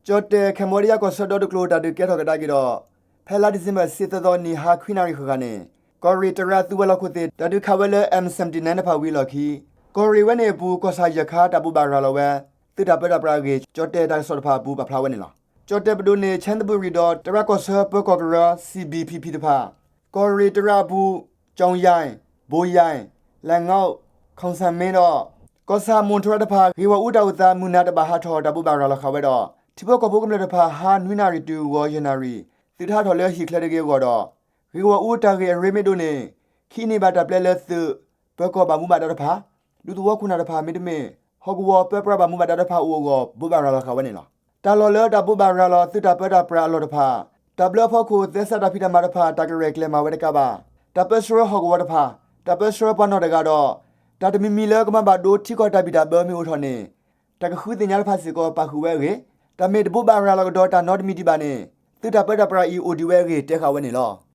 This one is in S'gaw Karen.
ကၠီၣ်တဲၣ် Cambodia ကီၢ်ဆၢဒီတကျိၤ တၢ်ဒုးကဲထီၣ်ကဒါက့ၤဒီး ဖဲလါဒံၣ်စ့ဘၢၣ် တသီနံၤ ဟါခွံနၣ်ရံၣ်ဃၣ်ဃၣ်န့ၣ် ကီၢ်ရ့ၣ်တရၣ်သုးဝဲၤလီၢ်ခိၣ်သ့ၣ် တၢ်ဒုးခးဝဲလၢ M seventy-nine တဖၣ်ဝံၤအလီၢ်ခံ ကီၢ်ရ့ၣ်ဝဲန့ၣ်အပူၤ ကီၢ်ဆၣ်ယဲၢ်ခါ တၢ်ဘိးဘၣ်ရၤလီၤဝဲ သုးတၢ်ပၢတၢ်ပြးအဂ့ၢ် ကၠီၣ်တဲၣ်တၢ်ကစီၣ်တဖၣ်အပူၤ ပာ်ဖျါဝဲန့ၣ်လီၤ. ကၠီၣ်တဲၣ်ပဒိၣ်န့ၣ် ချၢၣ်သဘူၣ်ရံၣ်ဒီး တရၣ်ကီၢ်ဆၢပၢၤကီၢ်ကရၢ C B P P တဖၣ် ကီၢ်ရ့ၣ်တရၣ်အပူၤ ကၠီၣ်ယၣ်, ဘိယၣ်, လဲၣ်ငီၣ်, ခီၣ်စၣ်မ့ဒီး ကီၢ်ဆၣ်မိၢ်တရၣ်တဖၣ် ဂ့ၢ်ဂီၢ်အူတၢ်အိၣ်သး မုၢ်နၤတဘၣ်ဟးထီၣ် တၢ်ဘိးဘၣ်ရၤလီၤဃာ်ဝဲဒီး ထံဖိကီၢ်ဖိကမျၢၢ်တဖၣ် ဟါနွံနၣ်ရံၣ်တုၤဂီၤယဲၢ်နၣ်ရံၣ် သုးတဟးထီၣ်လၢဟံၣ်ချၢတဂ့ၤအဂီၢ်ဒီး ဂ့ၢ်ဂီၢ်အူတၢ်ဂ့ၢ်အရ့မ့ၢ်ဒိၣ်န့ၣ် ခံန့ၢ်ဘၣ်တၢ်ပျဲလၢသုး ပၢၤကီၢ်ဘၣ်မူဘၣ်ဒါတဖၣ်, ဒူသဝီခိၣ်နၢ်တဖၣ် မ့တမ့ၢ် ဟီၣ်ကဝီၤပၢပြးဘၣ်မူဘၣ်ဒါတဖၣ်အအိၣ်အဂီၢ် ဘိးဘၣ်ရၤလီၤဃာ်ဝဲန့ၣ်လီၤ. တၢ်လီၢ်လၢတၢ်ဘိးဘၣ်ရၤလီၤ သုးတၢ်ပၢတၢ်ပြးအလီၢ်တဖၣ် တၢ်ဘျၢအဖီခိၣ် သဲစးတၢ်ဖံးတၢ်မၤတဖၣ် တၢ်ကရဲၣ်ကျဲၤမၤဝဲတကးဘၣ် တၢ်ပၢဆှၢဟီၣ်ကဝီၤတဖၣ်, တၢ်ပၢဆှၢပှၤနီၢ်တဂၤဒီး တၢ်တမံၤမံၤလၢကမၤဘၣ်ဒိထံကီၢ်တၢ်ဘံၣ်တၢ်ဘၢမ့ၢ်အိၣ်ထီၣ်န့ၣ် တၢ်ကဃုသ့ၣ်ညါတဖၣ်စ့ၢ်ကီး ပာ်ဃုာ်ဝဲအဂ့ၢ်, တၢ်မ့ၢ်တဘိးဘၣ်ရၤလီၤကဒီးတၢ်နီတမံၤဒံးဘၣ်န့ၣ် သုးတၢ်ပၢတၢ်ပြးအံၤ အိၣ်ဒံးဝဲအဂ့ၢ် တဲဃာ်ဝဲန့ၣ်လီၤ.